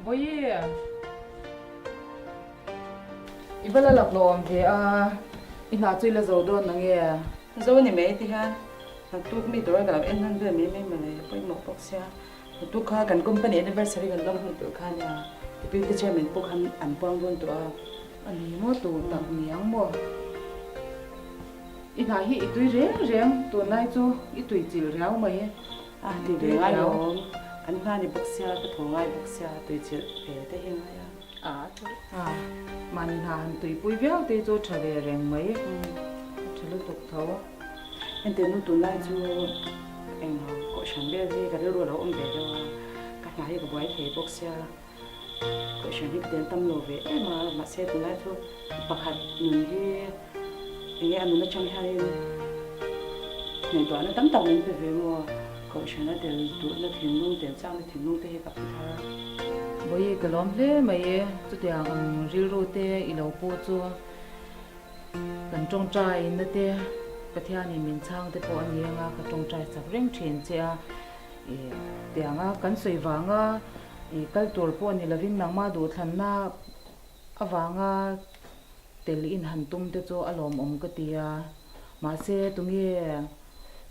Bawihi, i va la laklawh awm ve a, i hna chu i la zo dawn nange? Zo ni mai ti hian naktuk mi tur a ka lo en nawn vel mai mai mawle, pawimawh bawk sia. Naktuk kha kan company anniversary kan lawm hun tur kha nia, Deputy Chairman pawh khan an puang dawn tawh a. A ni maw tur tak ni ang maw? I hna hi i tui reng reng, tunlai chu i tui chilh riau mai. A ti ve ngai lo awm. An hna ni bawk sia, ka thaw ngai bawk sia, tui chilh ve te hi ngai a. A, mahni hna han tuipui viau te chu tha ve reng mai. A tha lutuk tho. Henteh nu tunlai chu eng kohhran vel hi ka rilru a lo awm ve deuh a, ka hna hi ka buai thei bawk sia. Kohhran hi ka tel tam lo ve em a, mahse tunlai chu pakhat nun hi enge a nun atang hianin ngaihtuahna tam tak min pe ve maw? Kohhrana tel duhna thinlung, tel chakna thinlung te hi ka phu thar a. Bawihi ka lawm hle mai e, chutiang ang rilru te i lo pu chu kan tawngtai na te Pathianin min chhang te pawh a ni anga ka tawngtai chak reng thin che a. I tianga kan sawi vanga i kal tur pawh ni lovin nangmah duhthlanna avanga tel in han tum te chu a lawmawm ka ti a, mahse tunge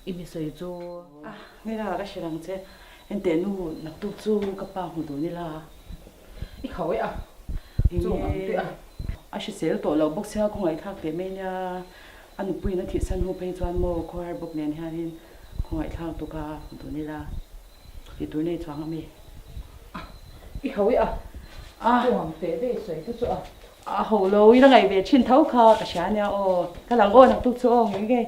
i mi sawi chu? A, nila ka hrilh ang che, enteh nu naktuk chu ka pa hmu dun ila. I khau e a, chung ang te a. A hrisel tawh loh bawk sia khawngaih thlak teh mai nia, a nupuiin a thihsan hnu phei chuan maw khawhar bawk nen hianin Khawngaihthlak tuk a dun ila tih tur nei chuang a mi. A, i ho i a, chu ang teh daih sawi te chu a. A ho lo, i la ngaih ve thin tho kha ka hria nia aw. Ka lang aw naktuk chu aw ngei ngei.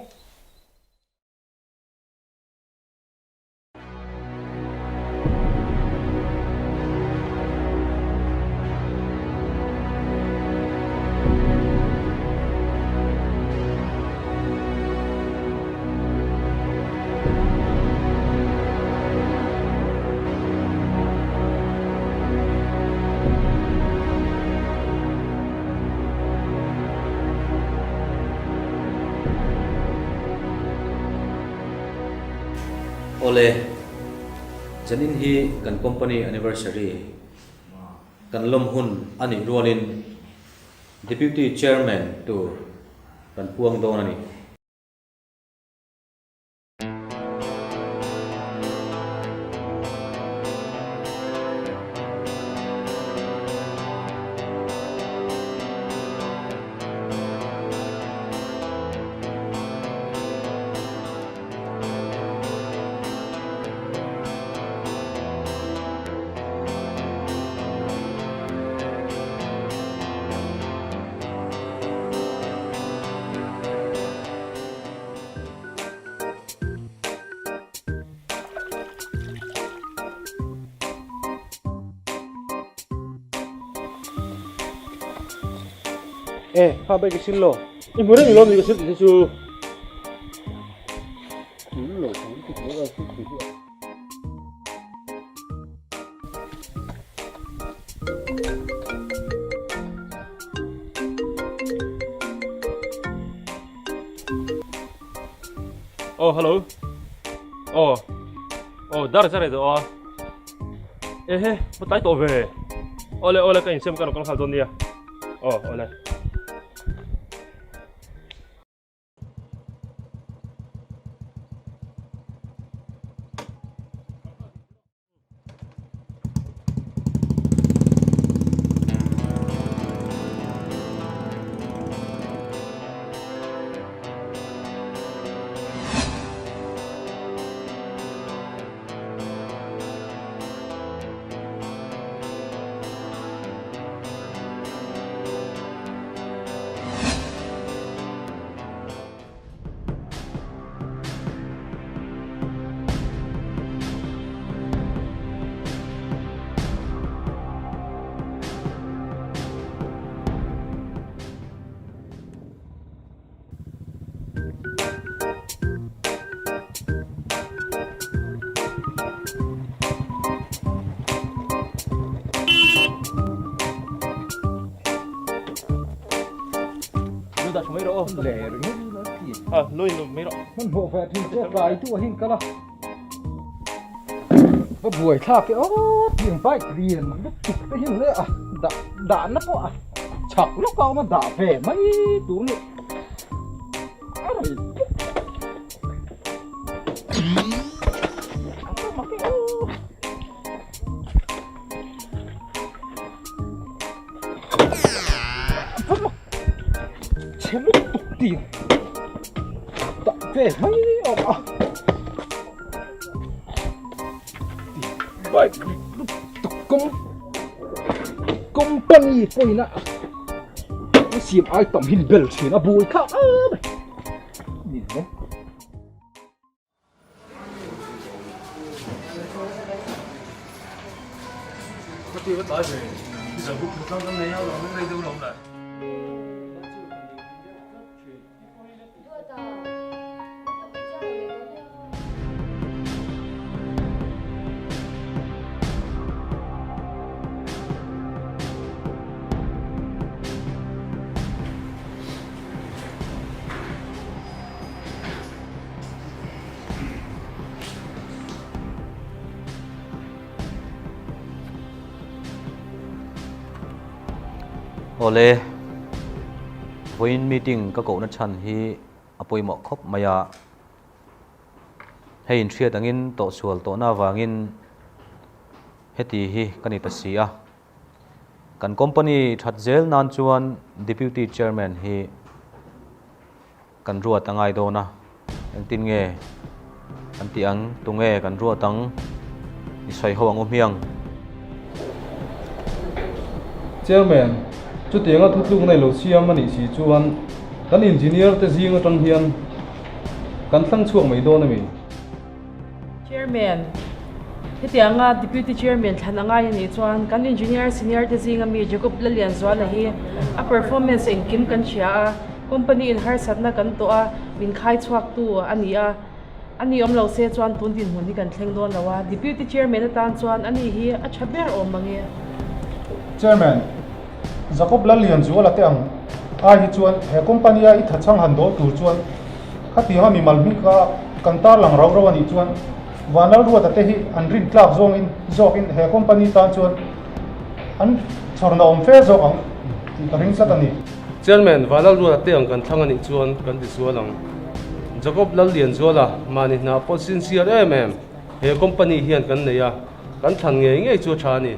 Awle, zanin hi kan company anniversary kan lawm hun a nih rualin Deputy Chairman tur kan puang dawn a ni. E, kha bike sil lo. I hmu reng lo mi ka sil tih chu. Oh, hello. Oh. Oh, dar zar do a. Ehe, pa tai to ve. Ole ole ka insem ka kan khal don nia. Oh, ole. Va buai thlak e aw tiang bike lian lutuk te hi le a dah dahna pawh a chhak lawk a awm a dah ve mai tur a ni a rei puk Chhe lutuk tiang dah ve mai awm a. Bike lutuk kawng company pawhin a siam ai tam hi bel thin a buai kha a ni e. Awle, vawiin meeting ka kohna chhan hi a pawimawh khawp mai a. Hei inhriat angin tawhsual tawhna avangin heti hi ka ni ta si a. Kan company that zel nan chuan Deputy Chairman hi kan ruat a ngai dawn a, engtin nge kan tih ang, tunge kan ruat ang i sawi ho ang u hmiang. Chairman, chutianga thutlukna i lo siam a nih si chuan kan engineer te zing atang hian kan thlang chhuak mai dawn a mi? Chairman, Hetianga Deputy Chairman thlan a ngai a nih chuan kan Engineer Senior te zinga mi Jacob Lallianzuala hi a performance engkim kan hria a, company in harsatna kan tawh a, min khai chhuak tu a ni a, a ni awm lo se chuan tun dinhmun hi kan thleng dawn lo a, Deputy Chairman atan chuan a ni hi a tha ber awm ang e. Chairman, Jacob Lallianzuala te ang ai hi chuan he company a i thachhang han dawl tur chuan Khatianga mimal hming kha kan tarlang rau rau a nih chuan Vanlalruata te hi an rin tlak zawngin zawkin he company tan chuan an chhawrna awm fe zawk ang tih ka ring tlat a ni. Chairman, Vanlalruata te ang kan thlang a nih chuan kan ti sual ang. Jacob Lallianzuala mahni hna pawh sincere em em he company hian kan nei a, kan thlan ngei ngei chu a tha a ni.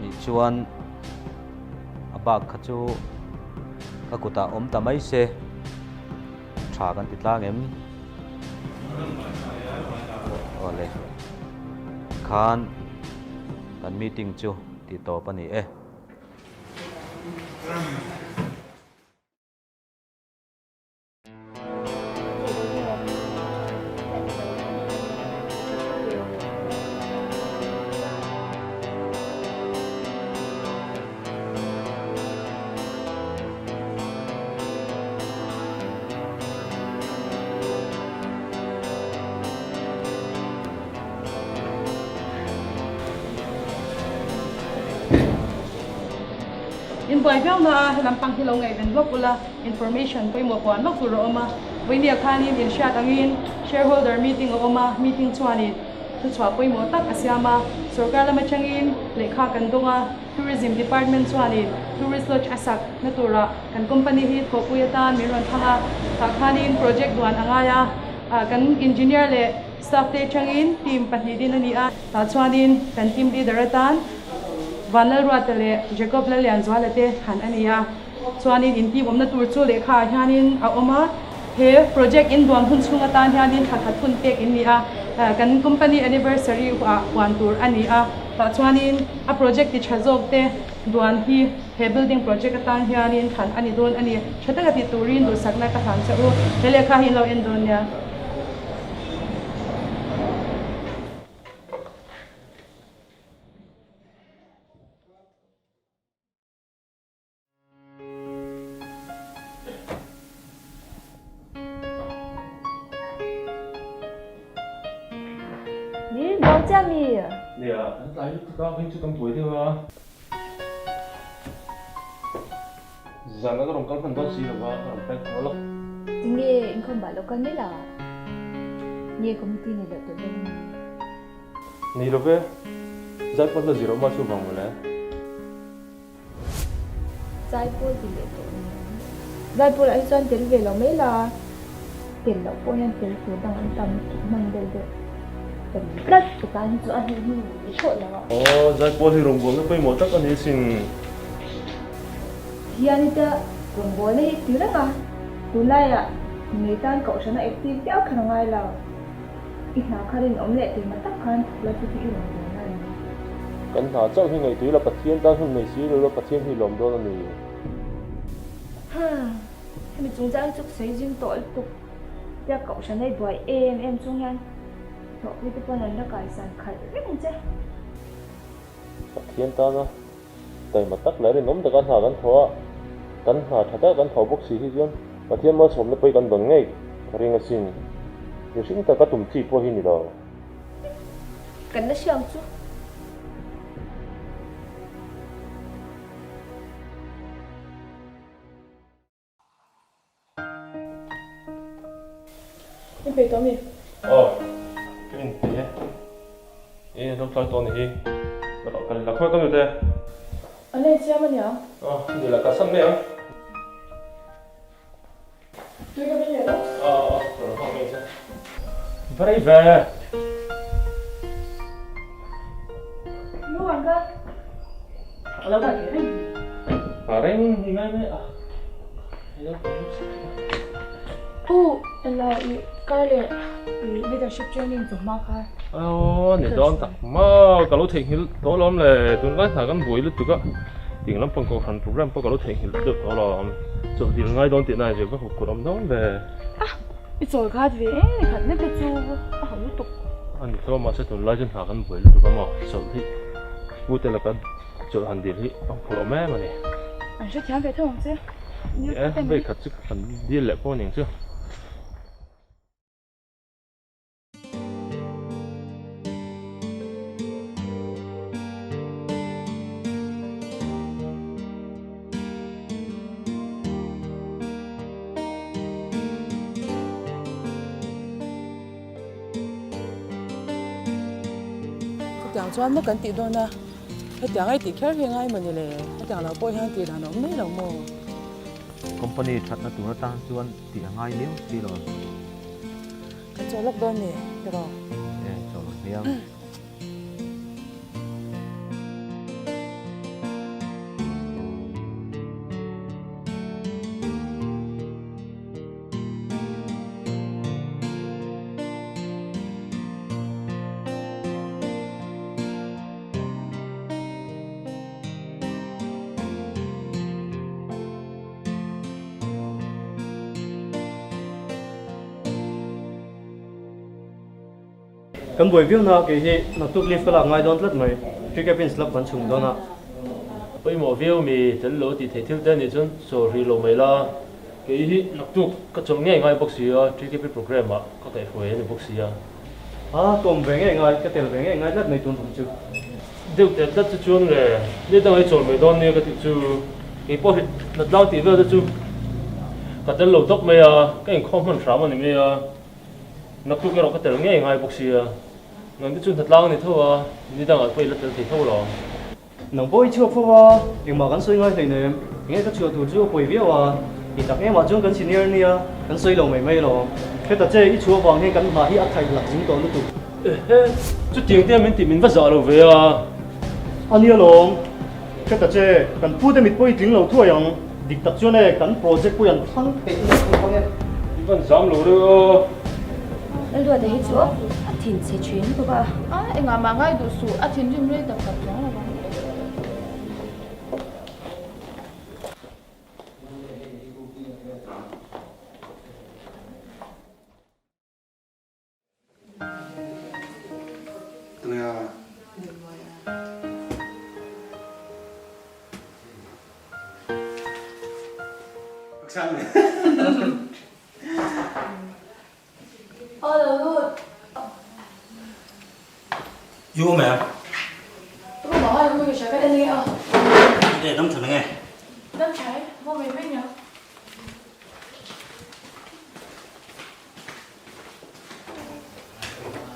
Anih chuan a bak kha chu ka kutah awm ta mai se tha kan ti tlang em? Awle khan. Kan meeting chu tih tawp a ni e. In buai viau na a, helam pang hi lo ngaihven lawk ula, information pawimawh puan lawk tur a awm a. Vawinia khanin in hriat angin shareholder meeting a awm a, meeting chuanin thuchhuah pawimawh tak a siam a. Sorkar lam atangin lehkha kan dawng a, Tourism Department chuanin Tourist Lodge a sak na turah kan company hi thawhpui atan min rawn thang a, tah khanin project duan a ngai a, kan engineer leh Staff te atangin team pahnih din a ni a, tah chuanin kan team leader atan Vanlalruata leh Jacob Lallianzuala te han a ni a. Chuanin in team awmna tur chu lehkha ah hianin a awm a, he project in duan hun chhung atan hianin thla khat hun pek in ni a, kan company anniversary ah huan tur a ni a. Tah chuanin a project ti tha zawk te duan hi he building project atan hianin thlan a ni dawn a ni. Tha taka ti turin duhsakna ka hlan che u. He lehkha hi in lo en dawn nia. Ni, dawng chiah mi? Nia, kan tlai lutuk a, vawiin chu kan buai deuh a. Zan a ka rawn kal hman dawn si lo va, ka rawn peng haw lawk. Tinge inkhawm bah lo kal mai la? Nge committee nei loh tawh dawn a mi? Ni lo ve, zaipawl hla zir awm a chuvang mawle. Zaipawl ti leh tawh ni ang. Zaipawl ah hi chuan tel ve lo mai la, tel loh pawh hian tel tur dang an tam hman deuh deuh ka ni tlat. Ka tan hi chu a hnu hnu ni thlawh lo a. Aw, zaipawl hi rawngbawlna pawimawh tak a ni asin. Hian ita rawngbawlna hi ti reng a, tunlaiah ngei tan kohhrana active viau kher a ngai lo. I hna kha rinawm leh keimah tak khan thawk la chu chu i rawn dawn a ni. Kan hna chauh hi ngaihtuih la Pathian tan hun nei si lo la Pathian hi lawm dawn a ni. Haa, hemi chungchang hi chu ka sawi zing tawh lutuk. Tia kohhran ei buai em em chung hian thawhpui te pawn an la kaisan khalh reng che. Pathian tana Taima tak leh rinawm taka hna kan thawh a, kan hna tha taka kan thawh bawk si hi chuan Pathian malsawmna pawh hi kan dawn ngei ka ring asin. Mihring taka tum chi pawh hi ni lo. Kan la hriang chu. In peih tawh mi? Aw, ka in peih e. E, lo tlai tawh a ni hi. Ka rawh ka la khawi ka nute. An la insiam a nia. Aw, ni la ka san mai ang. Tui ka bin leh lo. Aw, aw, ka rawn hawk mai che. Va rei ve. Nu ang ka. A lo dah ve reng. A reng hi ngai mai a. Pu elo i kar leh i leadership training chu hma kha. Aw ni dawn tak maw ka lo theihnghilh tawh lawm le tunlai hna kan buai lutuk a ting lampang kohhran program pawh ka lo theihnghilh deuh tawh lawm chawlh dil ngai dawn tih na zir vak huphurh awm dawn ve. Ah i chawl khat ve em ni khat lek te chu a ho lutuk. A ni tho mahse tunlai chu hna kan buai lutuk a maw chawlh hi pu te laka chawlh han dil hi a huphurh awm em a ni. An hrethiam ve tho ang che. Ni e, vei khat chu kan dil leh pawh ning chu. Chutiang chuan maw kan tih dawn a, hetiang ai tih kher hi ngai maw ni le, hetiang lo pawh hian tih dan a awm mai lo maw? Company thatna tur atan chuan tih a ngai miau si lo. Kan chaw lawk dawn ni tiraw? E, chaw lawk hmiang. Kan buai viau na kei hi naktuk leave ka lak ngai dawn tlat mai, tree cabin slab kan chhung dawn a. Pawimawh viau mi tel lo tih theih thil te nih chuan chaw hrih lo mai la, kei hi naktuk ka chawlh ngei ngai bawk si a, tree cabin program ah ka kaihhruai a ni bawk si a. A, ka awm ve ngei ngai, ka tel ve ngei ngai tlat mai tun tum chu. Deuh teh tlat chu chuan le, ni dang ei chawl mai dawn nia ka tih chu, kei pawh hi natlang tih vel te chu ka tel lo tawp mai a, ka inkhawm hman hram a ni mai a, naktuk erawh ka tel ngei ngai bawk sia, nang te chu hnatlang a ni tho a, ni dangah pawh i la tel thei tho lo. Nang pawh i chhuak fo a, engmah kan sawi ngai hleinem, enge ka chhuah tur chu a pawi viau a, i tak emah chuan kan senior nia, kan sawi lo mai mai lo. Heta che i chhuah vang hian kan hna hi a khaih lak zing tawh lutuk. Ehe, chutiang te min tih min va zah lo ve a. A nia lawm, heta che kan pu te mit pawh i tling lo thuai ang, dik tak chuan e kan project pawh i an thlang theih na thung ang e. I van zam lo reuh aw. Lalduata hi chu a thinchhe thin lutuk a. A, engah mah ngai duh suh, a thinrim rei tak tak chuang lo ang. U mẹ. Để đóng thử nghe. Đâm cháy, vô về mấy nhở?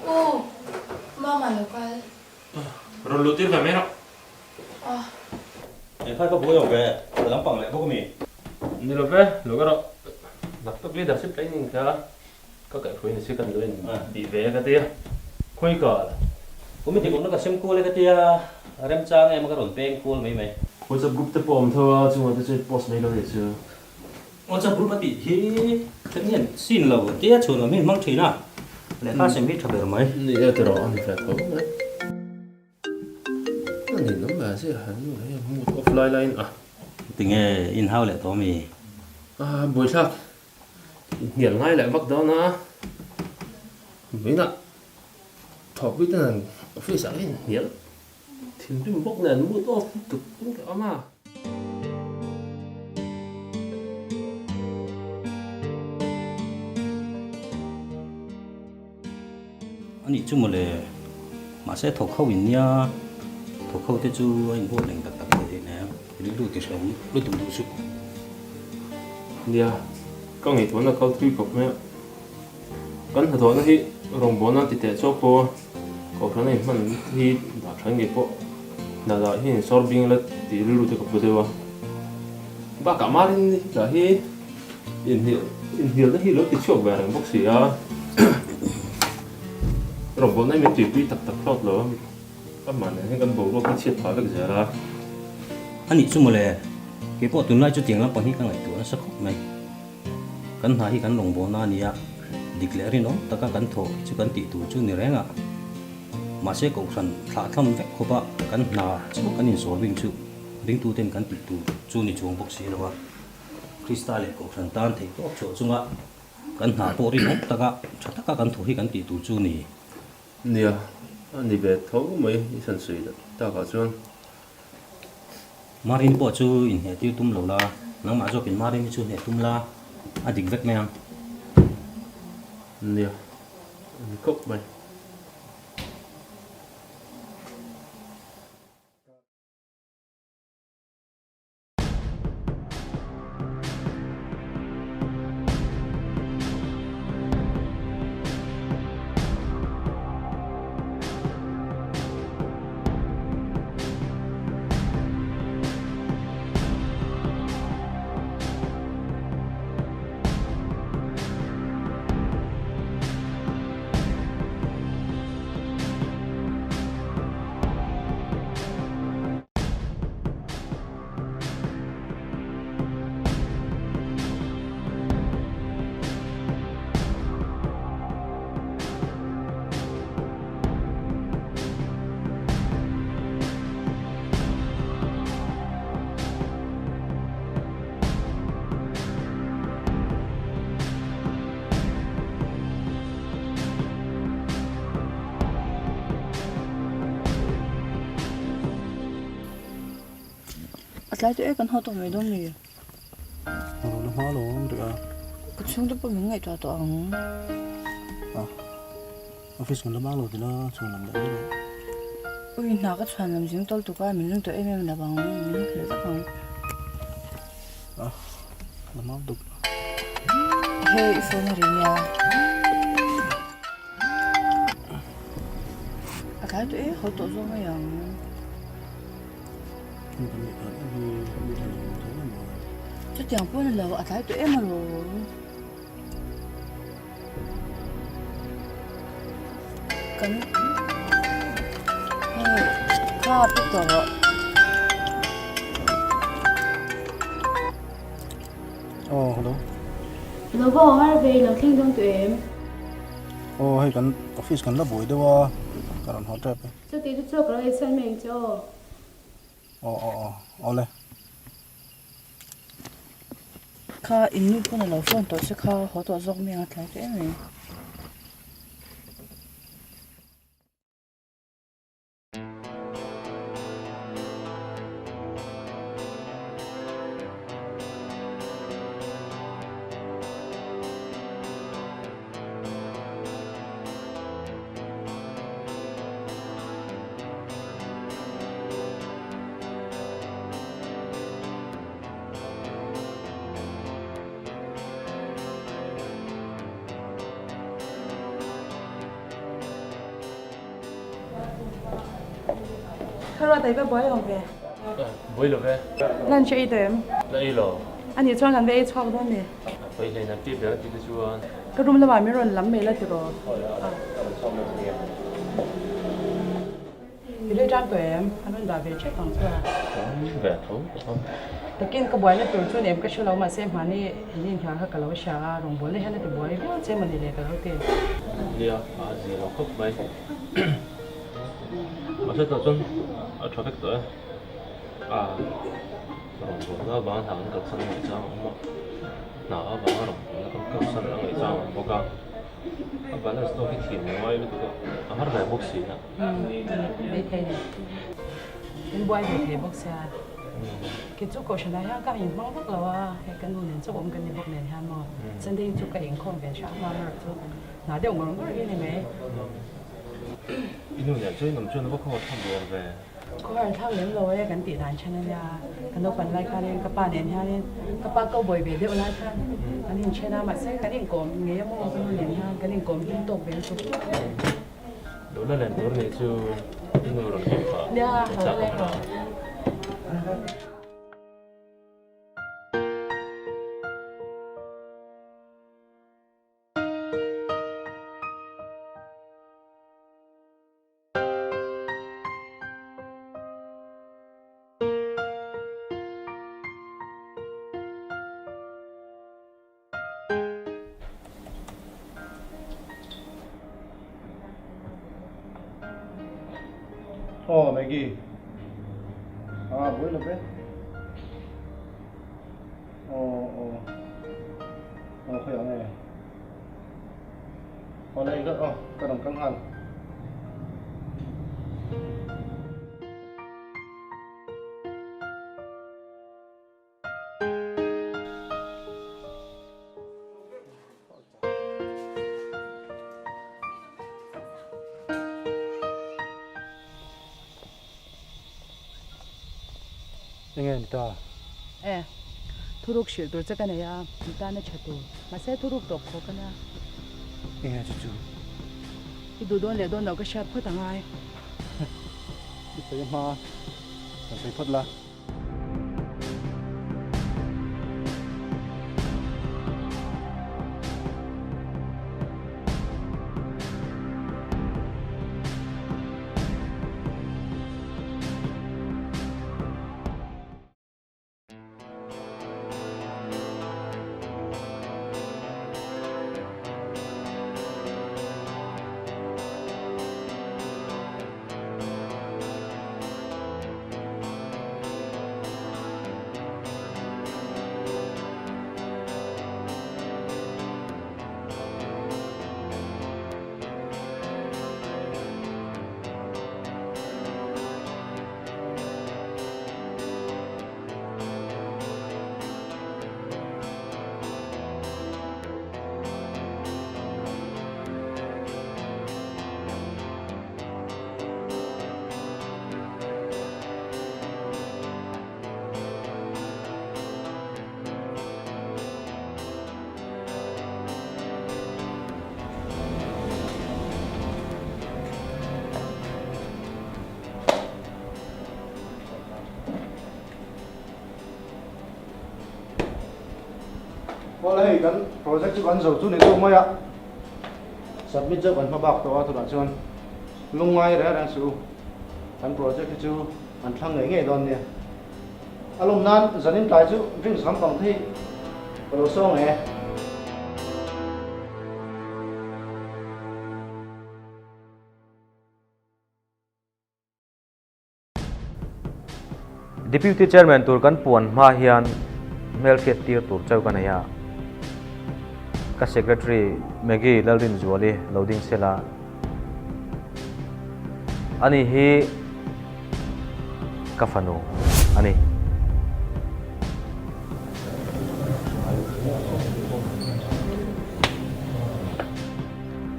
U, Mama lo kal. Rawn luh tir ve mai rawh. Ah. Engkhai ka buai lo ve, ka lam pang leh bawk a mi? Ni lo ve, lo ka rawh. Naktuk leadership training kha ka kaihhruai ni si kan lo in tih ve ka tia. Khawi ka la? Committee kawmna ka sem kual e ka tia, remchang em a ka rawn peng kual mai mai. WhatsApp group te pawh a awm tho a, chungah te chu post mai lo ni chu. WhatsApp group a tih hi then hian sin lo tia chhun lam hi hmang thin a, lehkha sem hi tha ber mai. Ni e tiraw a ni ve tho mai. A ni nawm mai zia han nu hi mood off lai laiin a. Tinge in hau leh tawh mi? A buaithlak inhnial ngai leh vak dawn a, vawiinah thawkpui ten an office ah hian inhnial thinrim bawk nen mood off lutuk in ka awm a. A nih chu mawle, mahse thawk ho in nia, thawk ho te chu a inbuat reng tak tak thei theih nen, rilru ti hrehawm lutuk duh suh. Nia, ka ngaihtuahna kal thui khawp mai a, kan hnathawhna hi rawngbawlna ti teh chawk pawh a, kohhran a inhman hi dah tha ngei pawh hna dah hi insawr bing la tih rilru te ka pu deuh a, bakah Marin lah hi Inhnialna hi lo ti chhuak ve reng bawk si a, rawngbawlna hi min tuipui tak tak hlawt lo a, amah nen hian kan boruak hi chhiat phah vek zel a. A nih chu mawle, kei pawh tunlai chu tiang lampang hi ka ngaihtuah nasa khawp mai. Kan hna hi kan rawngbawlna a nia, dik leh rinawm taka kan thawh hi chu kan tih tur chu ni reng a. Mahse kohhran thlahthlam vek khawpa kan hna chu kan insawl bing chu ringtuten kan tih tur chu ni chuang bawk si lo a. Krista leh Kohhran tan theih tawp chhuah chunga kan hna pawh rinawm taka tha taka kan thawh hi kan tih tur chu ni. Nia, a ni ve tho mai i san sawi takah chuan. Marin pawh chu inhneh tir tum lo la, nangmah zawkin Marin hi chu hneh tum la, a dik vek mai ang. Nia, a ni khawp mai. A tlai tawh e kan haw tawh mai dawn ni. A lo la hma lo ang rih a. Ka chhungte pawh min ngaihtuah tawh ang. A office kan la bang lo tila chhuan lam leh mai rawh. Ui hna ka chhuan lam zing tawl tuk a min ring tawh em em lo ang min hleh vak ang. A la hma tuk. Hei i phone a ri nia. A tlai tawh e haw tawh zawk mai ang. Chutiang pawh ni lo a tlai tawh em alawm. Kan hei kha pick tawh rawh. Aw hello. Lo va haw har ve i lo thleng dawn tawh em? Aw hei kan office kan la buai deuh a, ka rawn haw tep e. Chuti chu chhuak lo ei sawn mai ang che aw. Aw aw aw awle. Kha in nu pawn a lo phone tawh che kha haw tawh zawk mai ang a tlai teh em mai. Kha ruat ei va buai lo ve. Buai lo ve. Lunch ei tawh em? La ei lo. A nih chuan kan va ei chhuak dawn ni. Pawi hlei nan tih ber a ti te chuan. Ka room lamah min rawn lam mai la tiraw? I lei tan tawh em? An rawn dah ve tep ang chu a. Tan ve tho tawh a. Takin ka buaina tur chu nem ka hre lo mahse mahni in inhnial kha ka lo hria a, rawngbawlna hian a ti buai viau che mawni le ka lo ti. Nia, a zia lo khawp mai. Mahse tawh chuan a tha vek tawh e. A rawngbawlna avanga hna kan kalsan a ngaihchang a awm a, hna avanga rawngbawlna kan kalsan a ngaihchang a awm bawk a. A balance tawk hi thiam ngai lutuk a, a har ve bawk si a. Maithei ni. In buai ve thei bawk sia. Kei chu kohhranah hian ka inhmang vak lo a, hei ka nu nen chauh awm kan ni bawk nen hian maw. Sunday chu ka inkhawm ve hrang a, amaherawh chu hna deuh ngawr ngawr hi a ni mai. I nu nen chuan in awm chuan a va khaw thlak duh ve. Khawhar thlak lem lo e kan tih dan then a nia, ka naupan lai khanin ka pa nen hianin ka pa ko bawi ve deuh lai khan kan inthen a, mahse kan inkawm ngei a maw ka nu nen hian kan inkawm hlim tawk ve lutuk. Lo la len tur nih chu i nu rawn hlim pah a chak awm lo. Aw Maggie ah buai lo ve aw aw aw khawi ang e aw lei ka aw ka rawn kal nghal. Enge ni ta? E, thuruk hrilh tur che ka nei a, mi tana tha tur. Mahse thuruk tawp khawp a nia. Enge chu chu? I duh dawn leh dawn loh ka hriat phawt angai. I sawi hma, kan sawi phawt la. Awle hei kan project chu kan zo chu ni deuh mai a, submit zeuh kan hma bak tawh a tunah chuan lungngai reng reng suh u, kan project hi chu an thlang ngei ngei dawn nia. A lawm nan zanin tlai chu drinks lampang te hi ka lo sawng e. Deputy Chairman tur kan puan hma hian hmelhriat tir tur chauh ka nei a. Ka Secretary Maggie Lalrinzuali lo ding sela. Ani hi ka fanu a ni.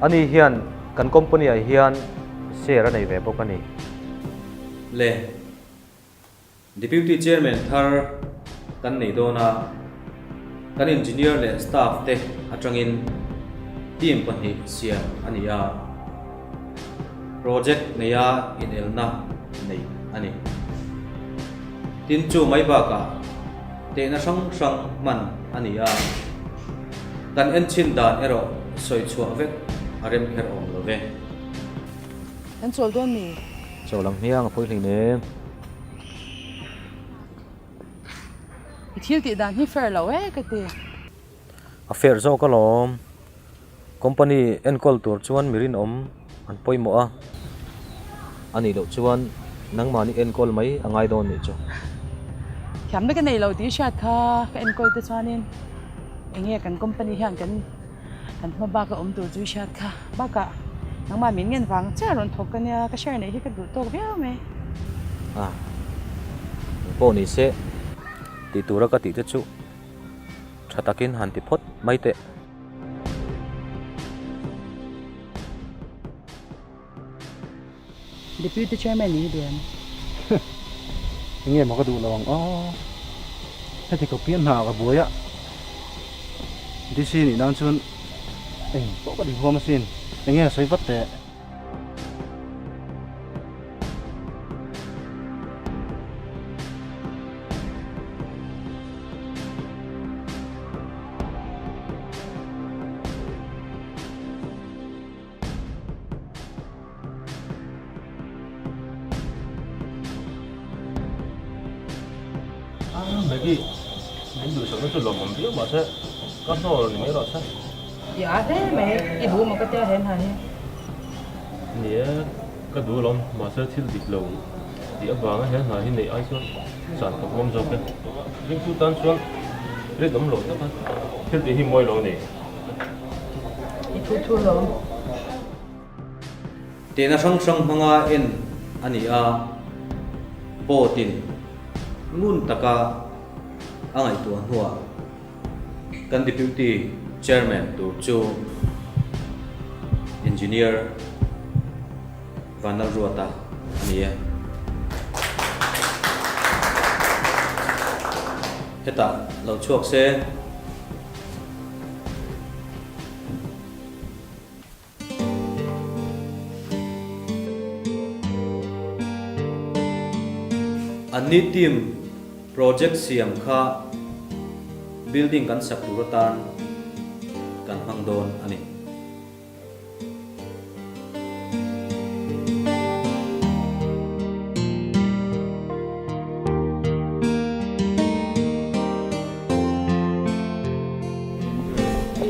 Ani hian kan company ah hian share a nei ve bawk a ni. Le. Deputy Chairman thar kan nei dawn a, kan Engineer leh Staff te atangin team pahnih siam a ni a, project neia inelna neih a ni. Tin chu mai bakah tehna hrang hrang hman a ni a, kan enchhin dan erawh sawi chhuah vek a rem kher awm lo ve. Kan chawl dawn mi? Chawl ang hmiang a pawi hlei nem. I thil tih dan hi fair lo e ka ti. A fair zawk alawm. Company enkawl tur chuan mi rinawm an pawimawh a. A nih loh chuan nangmahni enkawl mai a ngai dawn nih chu. Thiamna ka nei lo tih i hriat kha ka enkawl te chuanin enge kan company hian kan Kan hma bak a awm tur chu i hriat kha. Bakah nangmah min ngen vang chiah rawn thawk ka nia, ka share neih hi ka duh tawk viau mai. A, eng pawh ni se, tih tura ka tih te chu tha takin han ti phawt mai teh. Deputy Chairman nih hi duh em? Enge maw ka duh lo ang aw. Heti khawp hian hna ka buai a, DC nih nan chuan eng pawh ka ti huam asin. Enge a sawi vat teh. Maggie, min duhsakna chu lawmawm viau mahse ka hnawl ni mai rawh se. I a hle mai, i duh maw ka tia he hna hi. Ni e, ka duh alawm, mahse thil dik lo tih avanga he hna hi neih ai chuan chan ka huam zawk e. Ringtu tan chuan rinawm lo taka thil tih hi mawi lo a ni. I thu thu alawm. Tehna hrang hrang hmanga en a ni a, boat-in ngun taka a ngaihtuah hnuah kan Deputy Chairman tur chu Engineer Vanlalruata a ni e. Hetah lo chhuak se. Anni team project siam kha building kan sak tur atan kan hmang dawn a ni.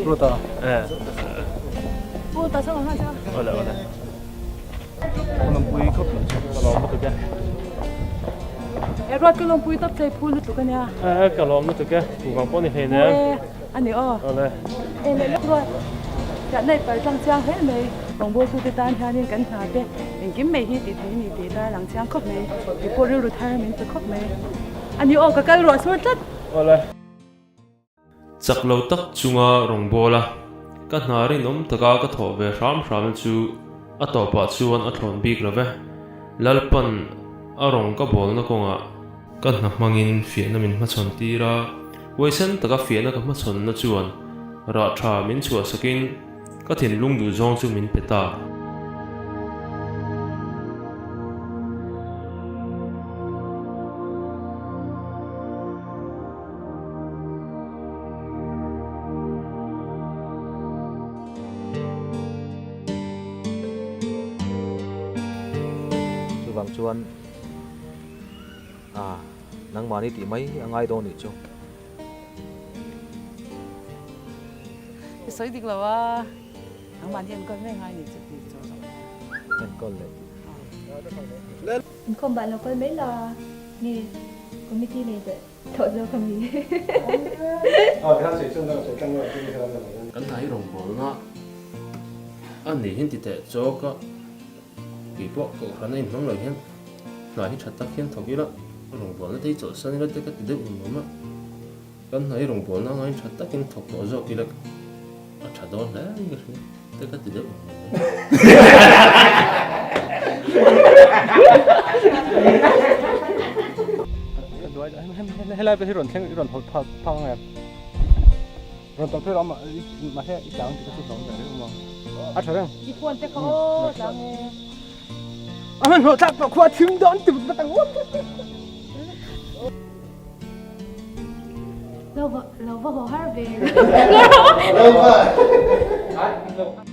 Ruata. Pu ta sang ha cha. Ole ole. Lawmpui khawp lo chu. Ka lawm lutuk e. E ruat ka lawmpui tawp chei phu lutuk ania. E ka lawm lutuk e. Pu vang pawh ni hlei nen. A ni aw. Awle. E leh lawk ruat. Tiah naih pal tlang chiang hle mai. Rawngbawltu te tan hianin kan hna te engkim mai hi tih theih a ni tih tar lang chiang khawp mai. Kei pawh rilru thar min pe khawp mai. A ni aw ka kal ruah sur tlat. Awle. Chak lo tak chunga rawngbawla ka hna rinawm taka ka thawh ve hram hramna chu a tawpah chuan a thlawn bik lo ve. Lalpan a rawng ka bawlna kawngah Ka hna hmangin fiahna min hmachhawn tir a, huaisen taka fiahna ka hmachhawnna chuan rah tha min chhuahsakin ka thinlung duhzawng chu min pe ta. Chuvang chuan. A, nangmahni tih mai a ngai dawn nih chu. I sawi dik lo a, nangmahni enkawl mai ngai nih chu tih chu. Enkawl leh tih. Inkhawm bah lo kal mai la. Nge committee nei tawh tawh zawk a mi? Kan hna hi rawngbawlna a ni hian ti teh chawk a, kei pawh kohhran a inhmang lo hian hna hi tha tak hian thawk ila rawngbawlna te hi chawlhsan ila te ka ti deuh nuam a. Kan hna hi rawngbawlna anga in tha takin thawk tawh zawk ila a tha dawn hle in ka hria te ka ti deuh mai. Helai pawh hi rawn thleng i rawn hawlh phak phak ang em? Rawn tawlh phei rawh a mahse i tlang tih ka chu hlawm ve reuh maw? A tha reng. I phone te kha aw tlang e. A hmanhmawh thlak tawh khua thim dawn ti vat ang uap. Lo va lo va haw har ve. Lo va.